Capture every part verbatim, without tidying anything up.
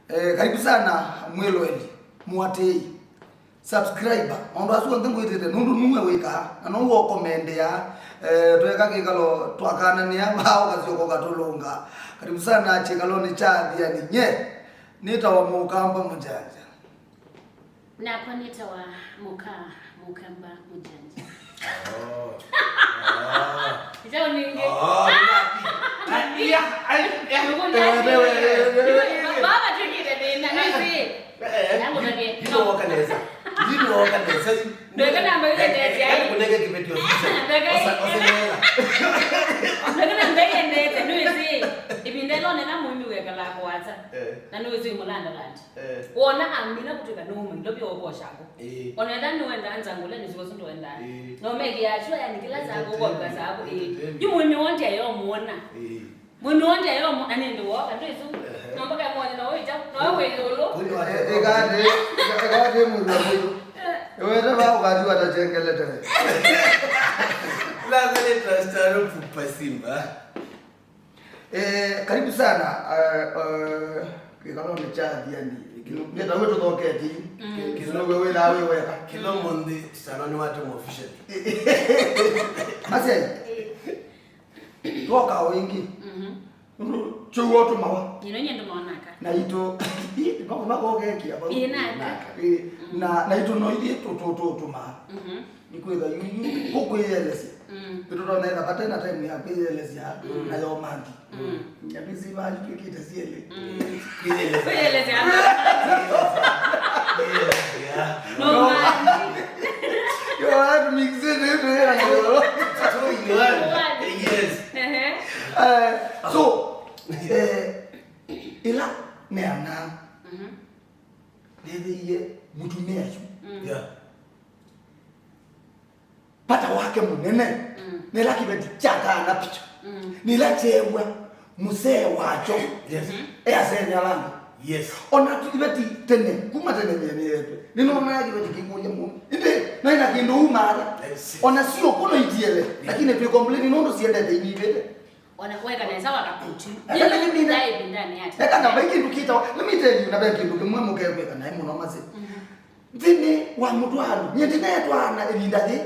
Eh, karibu sana mwĩloeli, mũatĩĩi, subscriber, maũndũ asu onthe ngwĩtĩte, nũndũ nuwe wĩkaa, na nũwe ũkomendea, eh, tweka kĩkalo twakananĩa, vaa ũkasyoka ũkatũlũnga. Karibu sana kĩkalonĩ kya Athiani. Nye, nĩtawa Mũkamba Mũjanja. Nakwa nĩtawa Mũka, Mũkamba Mũjanja. Oh. Oh. Ĩkyaũ nĩngĩ? Oh, nĩnathi. Ai, ai, ai. Nũkũ nĩ Wewe, wewe, wewe, wewe. Baba twĩkĩte thĩna, nĩsĩ. Eh, eh. Ndakũtavye. Yu, yu nĩwoka nesa. Yu nĩwoka nesa. Ndweka namba ĩyo nesa, eh. Kũnenge kĩveti official. Ndweka. Osa, osa nesa. Ndweka namba ĩyo nesa, nĩwĩsĩ. Ĩvinda ĩla oneka mũimi wekala kũasa. Eh. Na nĩwĩsĩ mũlandalandi. Eh. Wona amina kũtwĩka nũũmũ, ndo vyo ũkosha ko. Eh. Ona ethĩwa nĩwendaa nzangũle nĩsiko sindwendaa. Eh. No mekĩa sure yani kĩla saa kũkwa saa ko. Eh. Entertainment. Yu mũimi wonthe ayomwona. Eh. Mũimi wonthe ayomwona nĩ ndĩ woka ndwĩsu. Ehe. No mpaka mwana no wĩja, no wĩ ĩũlũ. Kwani wa- Eh, ĩkatĩ, ĩkatĩ mwĩw'a mũyo. Eh. Ewete va ũkathi watatengelete. Lakini trust aro pupa simba. Eh, karibu sana, eh, eh, kĩkalonĩ kya Athiani. Nĩtawe tũthoketi. Mm. Kĩsũlũwe wĩthaa wĩ weka. Kĩla mũnthĩ, sana nĩ watema officially. Asyai. Twoka o ĩngĩ. Mhm. Nũndũ kyũu ũtũmawa. Ĩno nye ndũmaonaka. Naitũ, no kuma kogekia vau. Ĩ, naka. Ĩ, na, naitũ no ithyĩ tũ-, tũ-, tũtũmaa. Mhm. Nĩkwĩtha yu, yu, kũkwĩyelesya. Mm. Nĩtũtonetha vate na time ya kwĩyelesya, mm, na yo manthi. Mm. Nyambizi mali twĩkĩte siele. Mm. Kwĩyelesya. Kwĩyelesya. Kwĩyelesya. No manthi. Yo, watu mixed, ndio, ndio. Two in one. Yes. Ehe. Eh, so, eh, ĩla neanaa, mhm, nĩthĩie mũtumĩa yu. Mm. Yeah. Vata wake mũnene, mm, nĩla kĩveti kyataana picha. Mm. Nĩla kyeew'a mũsee wakyo. Yes. Mhm. Easenya langi. Yes. Ona tu kĩveti tene, kuma tene mĩeni yetu. Nĩnonaa kĩveti kĩkũlya mũno. Ĩndĩ, naĩ na kĩndũ umaara. Yes. Ona sio kuno itiele, yes, lakini twĩ complain nũndũ siendete inyivĩte. Ona weka nesa wakakuti. Eka nĩ mine. Ndaĩ ĩvindanĩ yake. Eka na vai kĩndũ kĩtawa. Let me tell you, na ve kĩndũ kĩmwe mũkekwĩka naĩ mũno masi. Mhm. Nthĩnĩ wa mũtwaano, nyie ndinetwaana ĩvinda yĩ,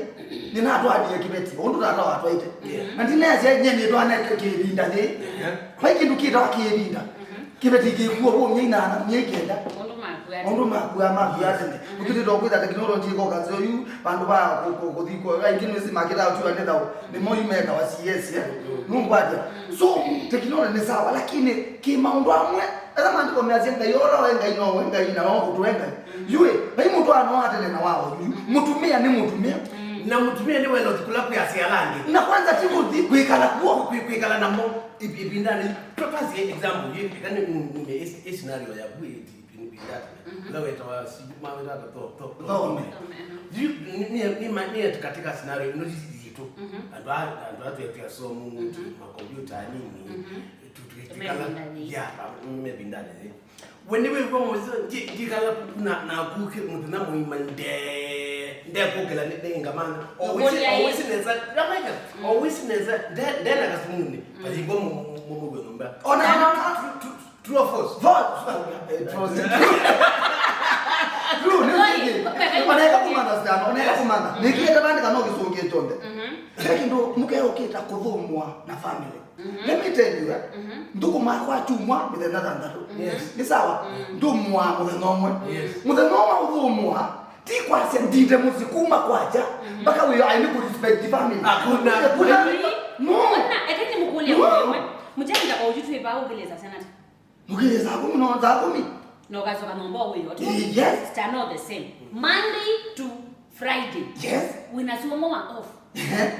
nĩnatwaanie kĩveti, ũndũ tata watwaĩte. Yeah. Na ndineasya nyie nĩtwaane kĩ-, kĩvinda yĩ. Yeah. Vai kĩndũ kĩtawa kĩvinda. Mhm. Kĩveti kĩkuo w'o myei nana, myei kenda. Ũndũ makuaa. Ũndũ makuaa, makuaa tene. Mhm. Ũkĩtĩtwa kwĩtha teknology ĩkoka nzeo yu, vandũ va kũ-, kũ-, kũthi kũ-, aingĩ nĩsĩ makĩtaa ũtiwa nĩ thaũ, nĩmo yu mekawa C S, eh? Mhm. Nũngwatya. Mhm. So, teknology nĩ sawa, lakini kĩ maũndũ amwe, ela maandĩko measya Ngai ũla we Ngai no we Ngai, na no ũtũe Ngai. Mhm. Yu, vai mũtwaano wa tene na wa oyu, mhm, mũtumĩa nĩ mũtumĩa. Mm. Na mũtumĩa nĩ wenda ũthi kũla kwĩ asyala angĩ. Na kwanza ti kũthi kwĩkala kuo. Kwĩ-, kwĩkala namo ĩvindanĩ. Twa-, twasye example, yu, eka nĩ, nĩ, nĩ, ĩ scenario ya vu ĩti, ĩvindanĩ. Mhm. Ũla wetawa, si, maweta ata, tho, tho, tho. Thome. Thome, aha. Yu, nĩ, nĩ, nĩ, ma-, nĩ katika scenario ĩno yitũ. Mhm. Andũ a, andũ a twĩ, twĩ asomu, mhm, makompyuta nini. Mhm. Tu-, tu-, twĩkala, mevindanĩ. Ya, mevindanĩ. We nĩwĩw'a mũisyo, ndi-, ndikala na, naku kĩ mũthenya mũima nde-, ndekũkĩla nĩ, nĩ ngamana. Always, ũkũlya ĩ? Always nesa, ndamanya, mm, always nesa, nde-, ndena kasumuni, mm, kayingwa mũ-, mũ-, mũ-, mũgwe nyũmba. Ona, ona, ona. True, true, true or false? False. It was true. True, nĩ oi, nini? Oneka kumanda sana, oneka kumanda. Nĩkĩete vandũ kana ũkĩsũngĩe kyonthe. Mhm. Kĩla kĩndũ mũkeo kĩta kũthũmũa na family. Mhm. Let me tell you, eh? Mhm. Nthũkũmaa kwa kyumwa mĩthenya thanthatũ. Yes. Nĩ sawa? Mm. Nthũmũaa mũthenya ũmwe. Yes. Mũthenya ũmwe ũthũmũa, ti kwasya ndinde mũsyĩ kuma kwakya, mhm, mpaka wĩ aini kũ respect family. Hakuna. Hakuna. No. Ona, eka nĩmũkũlya, no, mũndũ ũmwe. Mũjanja kwa ũyu twĩ vaa ũkĩlĩsa sana. Mũkĩlĩsa kumi no thaa kumi. Na ũkasoka nyũmba wĩ yote. Yes. It's not the same. Monday to Friday. Yes. Wĩna suomo wa off. Ehe.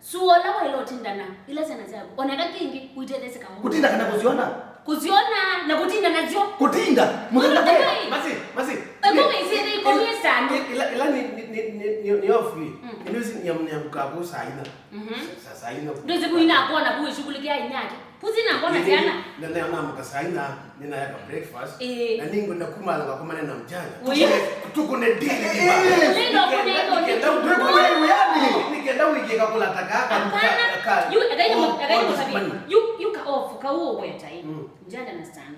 Suola waĩle ũtindana ila syana syaku. Oneka kĩngĩ, ũitetheseka mũno. Kũtinda kana kũsiona? Kũsiona na kũtinda nasyo. Kũtinda. Mũthenya. Masi, masi. Ĩko wĩsĩte ikonie sana. Ila, ila ni, ni, ni, ni, ni, ni off ni. Mm. Ino si ni amne amka kwa saa ina. Mhm. Sa-, saa ina. Ndio siku ina kona kuishughulikia inyake. Kũthi na ngona syana. Na, na, naamka saa ina, nĩnaeka breakfast. Ĩĩ. Na nĩngwenda kumala ngakomane na mjanja. Ũyũ. Tukune, tukune deal. Ĩĩ. Nĩndo kũnenga ũndũ. Nĩkenda wĩkĩka kũla taka. Hapana. Yu, eka ĩno, eka ĩno sabi. Yu, yu ka off, ka uo weta, ĩ. Mm. Mjanja na sana.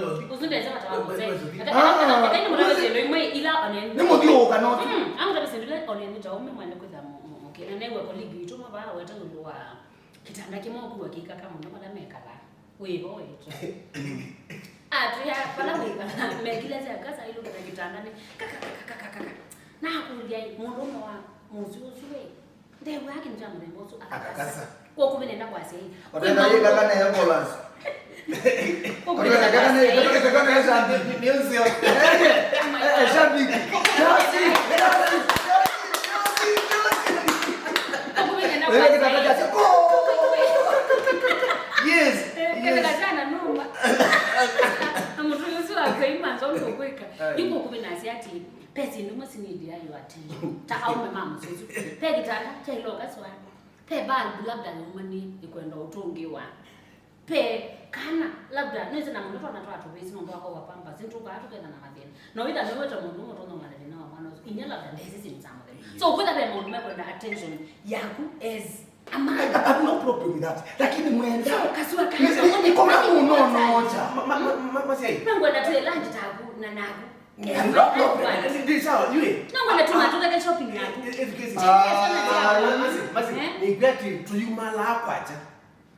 wela ũthi. Ũsu ndesa wata wa mũsee. Ah, eka nĩ mũtavĩsye ndo imwe ila oneni. Nĩ mũthiũũka no. Mm, amũtavĩsye ndo ila oneni ta ume mwene kwĩtha mũkĩna negwe colleague witũ mwa vaa weta ĩũlũ wa kĩtanda kĩmwe ũkuwa kĩkaka mũno vala mekala. Wĩvo wĩtũ. Atwĩa vala wĩkala mekilesya kasa ilũkĩta kĩtandanĩ. Kaka kaka kaka kaka. Nakũlya mũndũũme wa mũsyĩ ũsu wĩ. Ndew'aa kĩndũ kya mũthemba ũsu akakasa. Akakasa. Kwoku nenda kwasya ĩ. Otenda yĩ kaka ne ambulance. Kwoku nenda kwasya ĩ. Kaka ne shabiki. Ndio sio. Eh, shabiki. Josi, Josi, Josi, Josi, Josi. Kwoku nenda kwasya ĩ. Yes. Kaka jana noma. Na mũndũ ũsu akaimanza ũndũ kwĩka. Yu kwoku nasya ati. Ve syĩndũ imwe sinĩdĩa your attention. Ta aũme ma mũsyĩ ũsu. Ve kĩtanda kyaĩle ũkaswa. Ve bulb labda yaumanĩe ĩkwenda ũtũngĩwa. Ve kana labda nĩsĩ na mũndũ twana twatũvĩsĩ nũndũ wa kwawa pampers, nĩtũkaa tũketha na mathĩna. Na wĩtha nĩwĩta mũndũ ũmwe ũtonya ũmanya thĩna wa mwana ũsu. Inyia labda ndesĩ syĩndũ sya mũthemba. So kwĩtha ve maũndũ mekwenda attention yaku as I have no problem with that. Lakini mwenda. Kasua, kasua. Ni, ni, ni kona muno nocha. Ma, ma, ma, ma, masiai. Nangwenda tu lunch taku na naku. I have no problem. Ndi, ndi sawa, yue. Nangwenda tu matũkete shopping naku. Ah, masi, masi. Eh? Ni kwati tuyumala kwacha.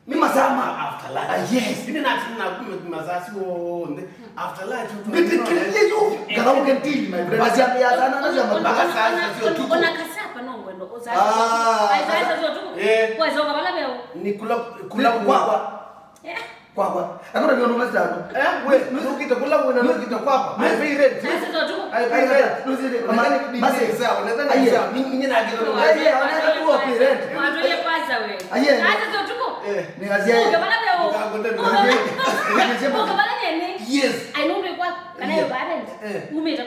Ni masaa ma after lunch. Ah, yes. Ni nati na kuma masaa si wonthe. After lunch. Ndio, ndio, ndio. Kana ukentili, my friend. Basi ambia sana, na sema mpaka saa sita sio tu. Ona kasapa no ngwendo. Ah, sasa sio tu. Eh. Kwa zoka bala beo. Ni kula, kula kwa, kwa. Eh. Kwakwa. Akona vyo numa zano. Eh, we, nukita kula wena nukita kwakwa. I pay rent. Sasa zotuko. I pay rent. Nuzile. Mama, masi. Sawa, nadhani sawa. Mimi, mimi na kilo. Aye, wanaweza kuwa pay rent. Watoye kwanza we. Aye. Sasa zotuko. Eh. Ni kazi yake. Uke bana vyo. Ukagonda. Uke bana nene. Yes. I know kwa. Kana yo parent. Eh. Umeta.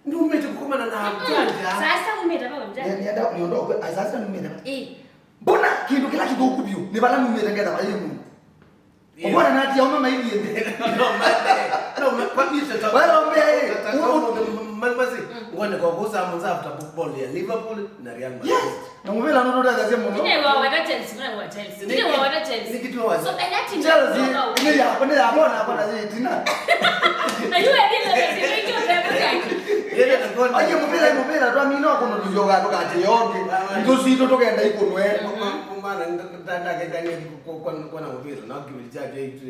Ndumĩte kũkomana na mjanja. Sasa umĩte vau mjanja. Nĩ, nĩenda nĩũndũ ũkwĩ, ai, sasa numĩte vau. Ĩ. Mbona kĩndũ kĩla kĩthũku vyũ nĩ vala numĩte ngetha vaĩ mũndũ? Ĩ. Ũmwana natia ũma maithie nthĩ. No, ma-, no, ma-, kwa nini tata-, wewe ombea, ĩ, tata-, u-, u-, ma-, ma-, masi, ngone kwa kusa mwanza after football ya Liverpool na Real Madrid. Yes. Na mũvĩla nũtũtetheesye mũno. Nĩ wawata Chelsea, nĩ wa Chelsea. Nĩ wawata Chelsea. Nĩ kitu wa Chelsea. So, ena team Chelsea, nĩ yakwa, nĩ yakwa, nakwa na yĩtina. Na yu ethĩle nĩ ndio tebo yake. Yeye na kona. Aje mũvĩla, mũvĩla, twamina kũno tũyoga tũkate yonge. Ndio sito tũkenda ikunwe. Mwana ndakekania kwa, kwa, kwa na mũvĩla, na kivili chake itu.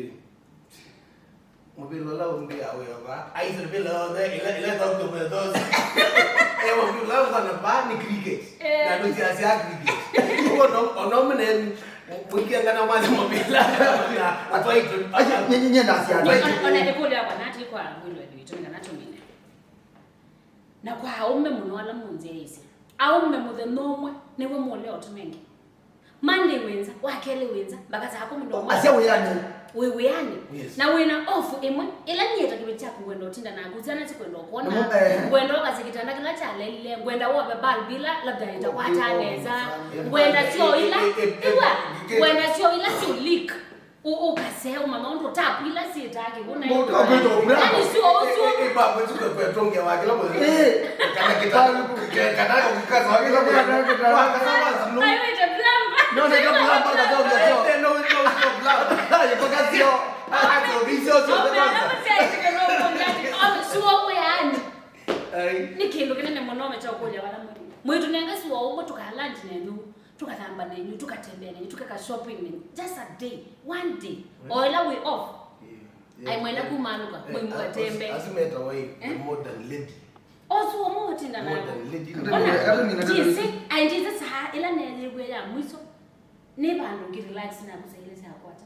Mũvĩla ũla ũngĩ awĩova, aisye mĩvĩla yonthe, ĩla, ĩla ĩthaũkĩtwe mũthoosi. Eh, mũvĩla ũla ũkona vaa nĩ cricket. Eh. Na andũ siasya cricket. Ũguo no, ona ũmũneni, mũikie ngana mwasya mũvĩla, na ũtwaitũ. Aisye, nye, nye, nye, nasya. Ona, ona nĩkũlya kwa nati kwa mwĩlweli witũ, nĩ kana tũmine. Na kwa aũme mũno ala mũnzyaĩĩsye, aũme mũthenya ũmwe nĩw'o mũlea ũtũnenge. Monday wĩ nza, wakelĩ wĩ nza, mpaka saa kũmi na ũmwe. Asya wĩanĩ. Wĩ wĩanĩ. Yes. Na wĩna off ĩmwe, ĩla nyie ta kĩveti kyaku ngwenda ũtinda naku, syana sikwenda ũkwona, nĩmo, eh, ngwenda ũkasye kĩtanda kĩla kyalelile, ngwenda wove bulb ĩla labda ĩtakwata nesa, ngwenda syoo ila, eh, eh, eh, ĩwa, eh, eh, ngwenda syoo ila syo leak. Ũ-, ũkasee ũmanya ũndũ tapu ila syĩtaa kĩw'ũ na ĩndũ. Mũndũ akwĩtwa ũmwe. Yaani sio, sio. Ĩ, ĩ, ĩ, baba, sio kwa tonge wa kila mũthenya. Eh. Kana kĩtanda, ke-, kana ũkikasa wa kila mũthenya. Wakasa wa sino. Aiwĩte plumber. No, nĩ kama plumber, kasa ũkasio. Eh, no, no, no, plumber. Yepaka sio. Ah, sio, sio, sio, sio, kwanza. Sio, sio, yaani. Ai. Nĩ kĩndũ kĩnene mũno mekya ũkũlya vala mũndũ. Mwĩtũnenge sua ũmwe tũka lunch nenyu. Tũkathamba nenyu, tũkatembea nenyu, tũkeka shopping nenyu. Just a day, one day. Mm. O ĩla wĩ off. Yeah, yeah. Ai mwenda kumanũka, eh, mwĩmũatembee. Asu metawa ĩ, eh? The modern lady. Osu omo ũtinda na. Modern lady. Ona, kata nina, kata nina, jisi, ai jisi saa ĩla neyĩw'e ya mwiso. Nĩ vandũ ngĩ relax na kusaile sya kwata.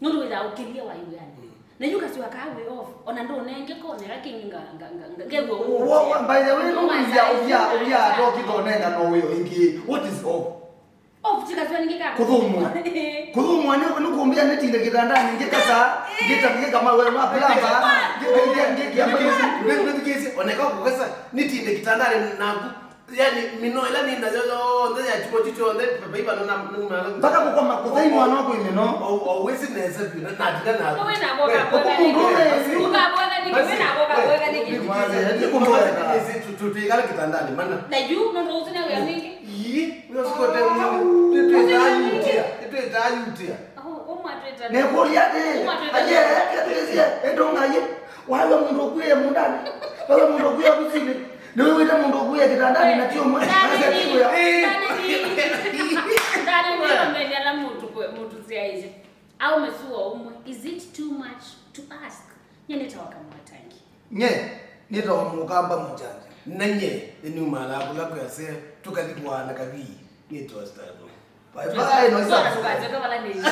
Nũndũ wĩthaa ũkĩlye wa wĩanĩ. Mm. Na yu kasiwa kaa wĩ off, ona ndũnengeka, oneka kĩngĩ nga, nga, nga, nga, ngew'a ũũ. Wo, wo, by the way, no, ũvya, ũvya, ũvya, tokito nenga no wĩo ĩngĩ. What is off? Off, ti kasiwa ningĩ ka kũthũmwa. Kũthũmwa nĩ, nĩ kũmbĩa nĩtinde kĩtandanĩ, ngĩkasa, ngĩta, ngĩka mawĩa ma plumber, ngĩ-, ngĩ-, ngĩ-, ngĩkia. Nĩthikĩĩsye, nĩthikĩĩsye, oneka kũkasa, nĩtinde kĩtandanĩ naku. Yani, mĩnoo ĩla nĩ nayo yonthe ya kyumo kyu kyonthe, veva ivano na nũmala. Mpaka kũkoma kũthei mwana waku ĩmĩnoo. O, o, wĩsĩ nesa vyũ, na, na ndina na. Nĩ wĩna boka, boka nĩkĩ? Ũkũmũndũme, yu. Ũka boka nĩkĩ? Wĩna boka, boka nĩkĩ? Nĩthikĩĩsye. Nĩ kũmboeka. Nĩthikĩĩsye, tũ-, tũ-, twĩkala kĩtandanĩ, mana. Na yu, nũndũ ũsu nĩ wĩa mwingĩ. Ii, nĩ ũsu kote mwingĩ. Nĩtwĩtaa yutia, nĩtwĩtaa yutia. Aho, ũmwe atwĩta. Nekũlya atĩ, ũmwe atwĩta. Aye, ethĩĩsye, ĩndũngaye. Wawe mũndũ ũkuĩe mũndanĩ. Wawe mũndũ ũkuĩe ofisinĩ. Nĩwĩw'ĩte mũndũ ũkuĩe kĩtandanĩ na ti ũmwe, na nĩ ti wĩa. Ndani ndio mbele ala mtu kwe, mtu siaize. Au mesua umwe. Is it too much to ask? Nye nĩtawa kamwatangi. Nye nĩtawa mũkamba mũjanja. Na nye nĩniumaa kũla kwĩasya tũkathi kũaana kavii. Nĩtawa Stano. Bye bye, no isa. Tũkathi kũaana kavii.